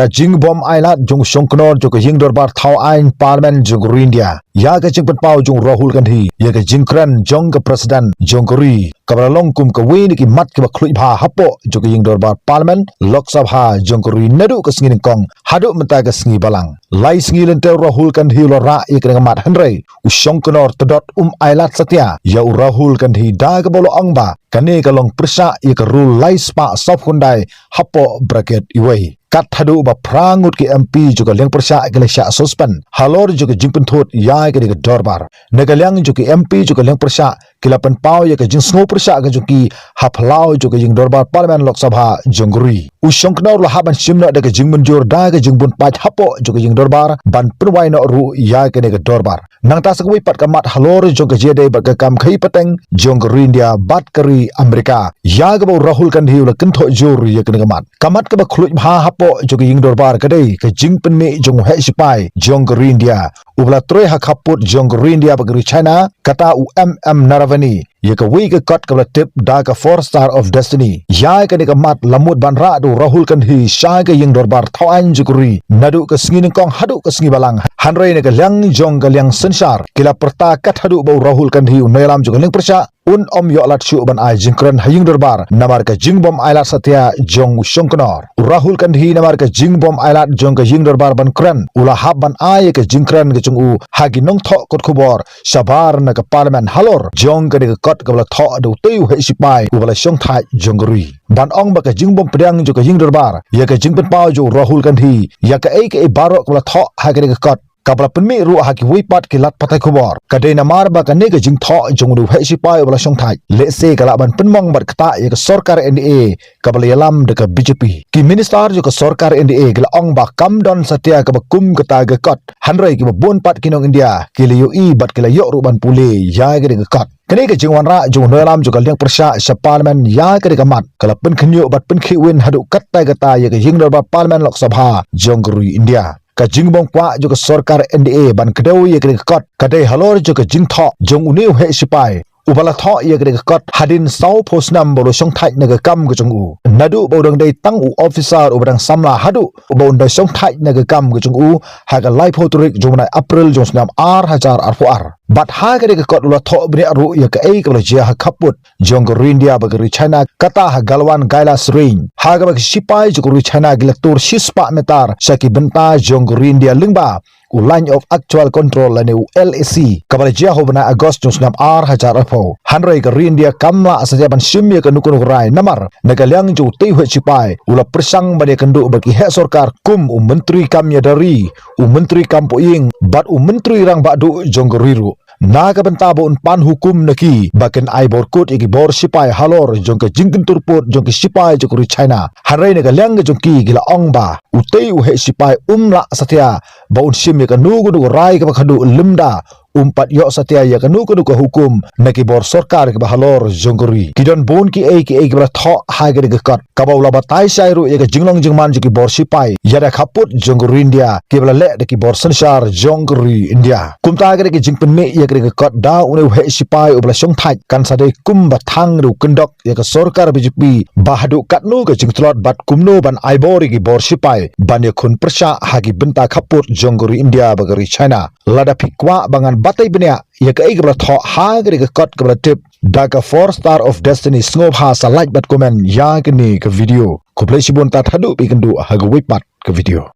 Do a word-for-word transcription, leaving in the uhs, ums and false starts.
Ka jingbym ailad jong u shongknor jong ka ïing dorbar thaw aiñ Parliament jong ka ri India ïa ka jingpynpaw jong u Rahul Gandhi ïa ka jingkren jong ka President jong ka ri, kaba la long kum kawei na ki mat kiba khluit bha hapoh jong ka ïing dorbar Parliament Lok Sabha jong ka ri naduh ka sngi nyngkong haduh mynta ka sngi balang. Lai sngi lynter u Rahul Gandhi u la rah ïa kane ka mat, hynrei u shongknor tdot um ailad satia ïa u Rahul Gandhi da kaba u la ong ba kane ka long pyrshah ïa ka rule lai spah sawphew khyndai hapoh bracket iwei. Kat haduh ba phra ngut ki M P jong ka liang pyrshah ki la shah suspend halor jong ka jingpynthut ïa kane ka dorbar. Na ka liang jong ki M P jong ka liang pyrshah ki la pynpaw ïa ka jingsngew pyrshah ka jong ki ha phyllaw jong ka ïing dorbar Parliament Lok Sabha jong ka ri. U shongknor u la hap ban shim noh da ka jingmynjur da ka jingbun paid hapoh jong ka ïing dorbar ban pynwai noh ruh ïa kane ka dorbar. Nangta sa kawei pat ka mat halor jong ka jingïadei bad ka kam khaïi pateng jong ka ri India bad ka ri Amerika, ïa kaba u Rahul Gandhi u la kynthoh jur ïa kane ka mat. Ka mat kaba khluit bha hapoh jong ka ïing dorbar ka dei ka jingpynmih jong u heh shipai jong ka ri India uba la trei ha khappud jong ka ri India bad ka ri China, kata u M M Naravane, ïa kawei ka kot kaba la tip da ka Four Star of Destiny. Ïa kane ka mat la mut ban rah da u Rahul Gandhi sha ka ïing dorbar thaw aiñ jong ka ri naduh ka sngi nyngkong haduh ka sngi balang, hynrei na ka liang jong ka liang synshar ki la pyrta kat haduh ba u Rahul Gandhi u nongïalam jong ka liang pyrshah un ym ïoh lad shuh ban ai jingkren ha ïing dorbar namar ka jingbym ailad satia jong u shongknor. U Rahul Gandhi namar ka jingbym ailad jong ka ïing dorbar ban kren, u la hap ban ai ka jingkren ka jong u ha ki nongthoh kot khubor shabar na ka Parliament halor jong kane ka kot kaba la thoh da utei u heh shipai uba la shongthait jong ka ri, ban ong ba ka jingbym pdiang jong ka ïing dorbar ïa ka jingpynpaw jong u Rahul Gandhi ïa kaei kaei baroh kaba la thoh ha kane ka kot, kaba la pynmih ruh ha kiwei pat ki lad pathai khubor, ka dei namar ba kane ka jingthoh jong une u heh shipai uba la shongthait lehse ka lah ban pynmong bad ktah ïa ka sorkar N D A kaba la ïalam da ka B J P. Ki minister jong ka sorkar N D A ki la ong ba kam don satia kaba kum kata ka kot, hynrei kiba bun pat ki nong India ki la ïohi bad ki la ïoh ruh ban pule ïa kane ka kot. Kane ka jingwanrah jong u nongïalam jong ka liang pyrshah sha Parliament ïa kane ka mat ka la pynkhynñiuh bad pynkhih win haduh katta katta ïa ka ïing dorbar Parliament Lok Sabha jong ka ri India. Ka jingbym kwah jong ka sorkar N D A ban kdew ïa kane ka kot ka dei halor jong ka jingthoh jong une u heh shipai uba la thoh ïa kane ka kot hadien sawphew snem ba u la shongthait na ka kam ka jong u, naduh ba u dang dei tang u officer uba dang samla haduh ba un da shongthait na ka kam ka jong u ha ka laiphew tarik jong u bnai April jong u snem ar hajar arphew ar. Bad ha kane ka kot u la thoh bniah ruh ïa kaei kaba la jia ha khappud jong ka ri India bad ka ri China, kata ha Galwan Kailash Range, ha kaba ki shipai jong ka ri China ki la tur shispah meter sha ki bynta jong ka ri India lyngba u Line of Actual Control lane u L A C, kaba la jia ha u bnai August jong u snem ar hajar arphew. Hynrei ka ri India kam lah satia ban shim ïa kano kano ka rai namar na ka liang jong utei u heh shipai u la pyrshang ban ïakynduh bad ki heh sorkar kum u Myntri Kam Ïada Ri, u Myntri Kam Pohïing bad u Myntri Rangbah Duh jong ka ri ruh, na ka bynta ba un pan hukum na ki ba kin ai bor kut ïa ki bor shipai halor jong ka jingkyntur pud jong ki shipai jong ka ri China. Hynrei na ka liang ka jong ki ki la ong ba utei u heh shipai um lah satia ba un shim ïa kano kano ka rai kaba khadduh lymda um pat ïoh satia ïa kano kano ka hukum na ki bor sorkar kiba halor jong ka ri. Ki don bun kiei kiei kiba la thoh ha kane ka kot, kaba u la batai shai ruh ïa ka jinglong jingman jong ki bor shipai ïada khappud jong ka ri India kiba la leh da ki bor synshar jong ka ri India. Kumta kane ka jingpynmih ïa kane ka kot da une u heh shipai uba la shongthait kan sa dei kumba thang da u kyndok ïa ka sorkar B J P ba haduh katno ka jingtlot bad kumno ban ai bor ïa ki bor shipai ban ïakhun pyrshah ha ki bynta khappud jong ka ri India bad ka ri China. Lada phi kwah ba ngan batai bniah ïa kaei kaba la thoh ha kane ka kot kaba la tip da ka Four Star of Destiny, sngewbha sa like bad comment ïa kane ka video. Khublei shibun, tad haduh phi kynduh ha kawei pat ka video.